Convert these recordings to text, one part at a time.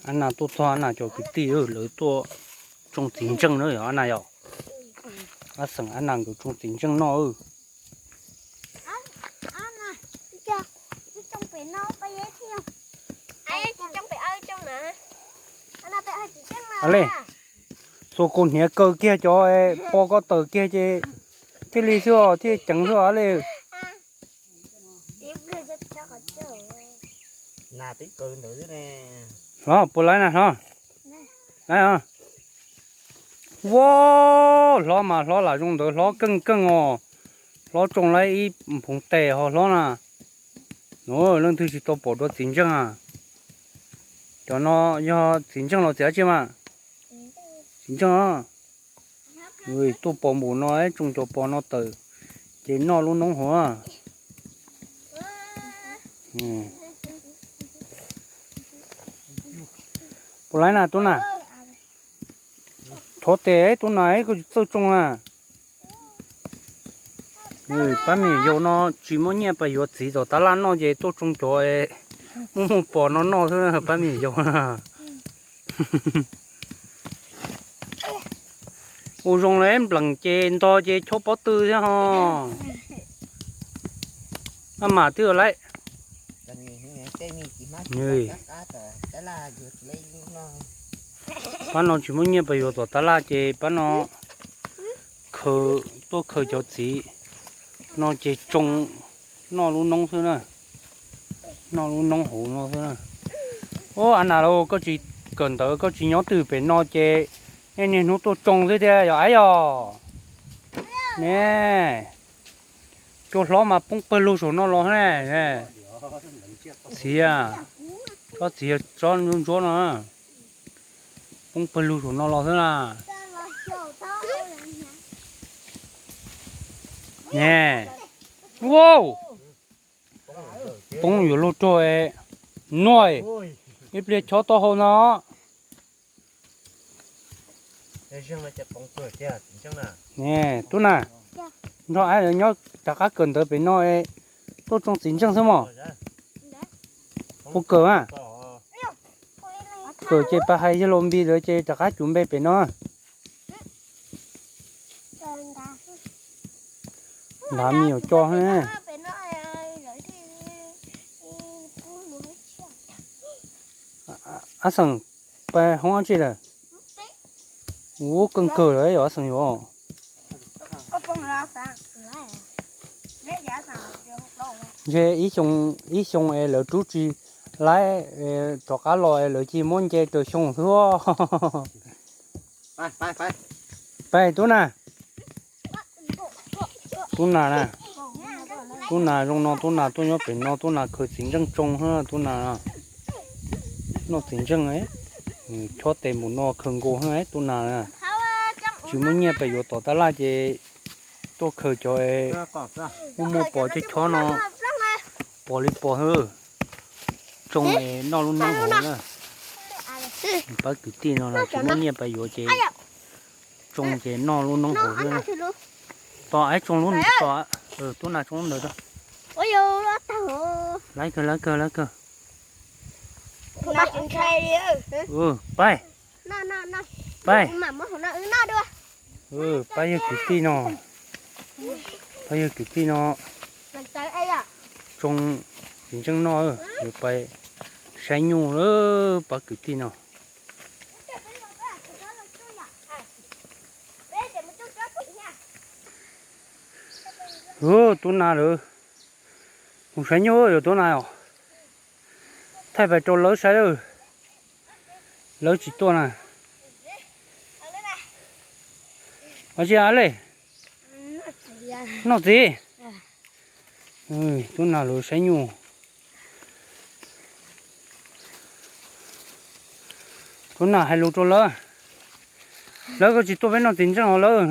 Ab Nas tuaj txog Ab Nas cov kwv tij lawv tuaj tsoo txiv ntseej na yog Ab Nas yom. Ab Xeem Ab Nas nkawd tsoo txiv ntseej noj. Li, xuas kaus hniav kaw kiag cov po ko taw kiag ces thiaj li xwb os, thiaj ceev xwb os li. Hlob puas laib na hlob? Ua, hlob mas hlob lam zoo ntawd, hlob keej keej os. Hlob tsoo laib ib phoov tes ho hlob na. Leej twg tsis tau pom dua txiv ntseej a? Cov no yog txiv ntseej los txiv dab tsi mas? Txiv ntseej os. Tuaj pos npaum no tsoo cov pos no tawm ces noj lub noob hauv. Puas laib na tub na? Thov tes tub na, koj tsis txawj tsoo a. Pab me nyuam yaus no tsis muaj nyiaj pais yuav txiv tom tab laj noj ces tuaj tsoo cov muaj muaj pos no noj xwb pab me nyuam yaus. Ua zoo li nplees ces ntog ces chob pob tw thiab ho. Maj mam twb laib. Pab no tsis muaj nyiaj pais yuav tom tab laj ces pab no khaws, tuaj khaws cov txiv no ces tsoo noj lub noob xwb na. Noj lub noob hauv no xwb na. Ub, Ab Nas lauj, koj tsis kawm ntawv koj tsis nyob twg pem no ces nej niaj hnub tuaj tsoo xwb thiab yog ab yog? Ne, cua hlob mas poob pawg lug saum no los ne. Txiv, tsob txiv tsob ntsuab ntsuab no poob pawg lug saum no los xwb na. Ne, ua, poob yuav luag rog. Nuaj, ib pliag chob taub hau no. Ne tub na, nrog ab lawv nyob rov qab kawm ntawv pem no es tuaj tsoo txiv ntseej xwb mos. Puas kawm a? Kawm ces pab hais yawg Laus Npis lawv ces rov qab cuv npe pem no. Nrad me nyuam co. Ab Xeem, pab hoob dab tsi lawm? Ub, keej kawg lawm yog Ab Xeem yuav. Ntshe ib xyoo es lawv rub tsis laib, rov qab los es lawv cia muab nce raws xyoo xwb. Pab tub na, tub na na, tub na zoo no, tub na tuaj nyob pem no, tub na khaws txiv ntseej tsoo xwb tub na. Noj txiv ntseej, chob tes npaum no khaws nkaus xwb tub na. Tsis muaj nyiaj pes yuav tom tab laj ces tuaj khaws cov muaj muaj pos chob chob no, pos li pos xwb. Tsoo noj lub noob hauv na. Pab kwv tij no tsis muaj nyiaj pes yuav ces tsoo ces noj lub noob hauv xwb. Tos aib tsoo lub, tos, tub na tsoo lub ntawd. Lawv kawg, lawv kawg, lawv kawg. Pab, pab, pab yawg kwv tij no, pab yawg kwv tij no tsoo txiv ntseej noj, yuav pais saib nyuj lawm pab kwv tij no. Tub na lawv mus saib nyuj, yog tub na os. Thaij pais rau lawv saib lawm, lawv tsis tuaj na. Ua tsi le? Noj txiv. Tub na lawv saib nyuj. Tub na hais lus rau lawv, lawv koj tsis tuaj peb noj txiv ntseej os lawv.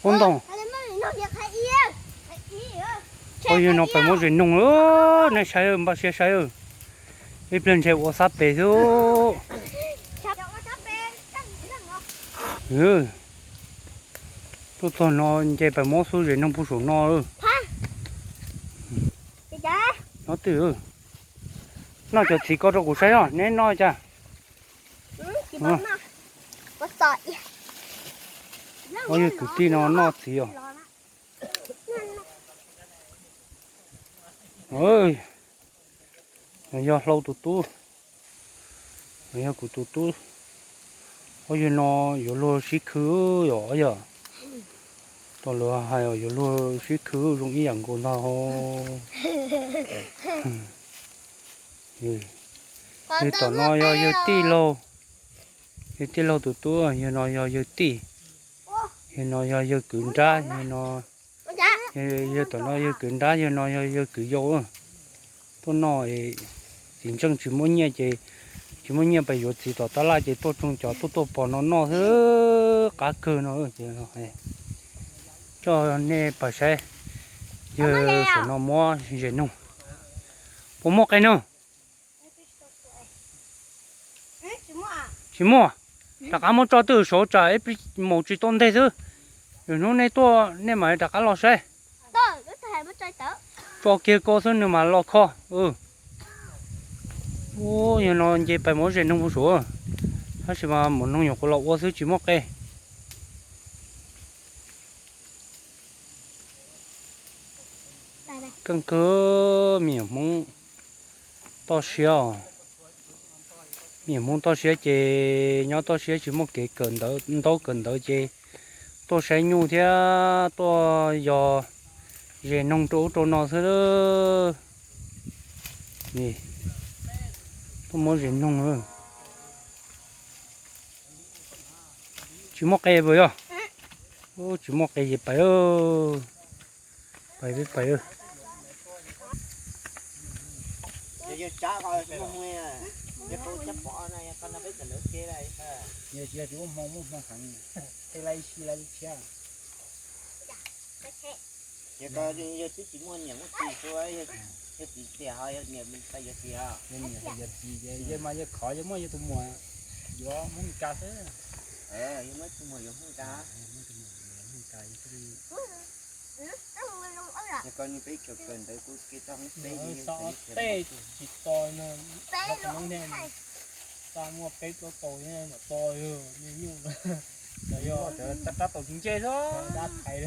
Ub ntoo. Ua yog no pem muab zes noog, nej saib, npaj siab saib. Ib pliag ntshe ua xab pes xwb. Tuaj txog no nce pem muab xub zes noog puag saum no. Nov twg? Noj cov txiv ko rau kuv saib os, neb noj cas? Ua yog kwv tij no noj txiv os. Yog hlau tus tub, yog kuv tus tub. Ua yog no yuav luag sib khw yom, yog. Tau luag hais yuav luag sib khw zoo ib yam nkaus ntag. Yog tom no yog yawg tij laug, yawg tij laug tus tub, yog no yog yawg tij, yog no yog yawg kwv nrab, yog tom no yawg kwv nrab, yog no yog yawg kwv yau. Tuaj noj, txiv ntseej tsis muaj nyiaj ces tsis muaj nyiaj pes yuav txiv tom tab laj ces tuaj tsoo cov tuaj tuaj pom no noj xwb, qab kawg no. Coj nej pais saib, yawg saum no muab zes noog. Puas muaj qe noog? Tsis muaj. Rov qab muab tso twj saud tsam ib pliag maum tsis tau nteg xwb. Lwm hnub nej tuaj nej mam rov qab los saib. Tso kiag ko xwb nws mam los kho. Ub, yog no nce pais muab zes noog puag saud, tab sis mas maum noog nyuam qhuav los ua xwb tsis muaj qe. Keej kawg, me nyuam Hmoob toj siab os. Me nyuam Hmoob toj siab ces nyob toj siab tsis muaj kev kawm ntawv, ntaub kawm ntawv ces tuaj saib nyuj thiab tuaj yog zes noog rau ub rau no xwb. Tuaj muab zes noog. Tsis muaj qe puas yog? Tsis muaj qe ces pais, pais peb pais. Yog twb tsis muaj niam muaj txiv xwb, yog txiv tiag ho yog niam yuav txiv ho. Yog niam yog txiv ces yog mas yog khov yog muaj yog tus muam yuav Hmoob Mes Kas xwb. Yog muaj tus muam yuav Hmoob Mes Kas. Yog koj nws peb kawm kawm ntawv kuj kev txog Hmoob peb xov tej tsis to no, tau muaj peb plaub tau nyuam to, nyuj, yog rab taus tsis ntsej xwb, dab thaiv.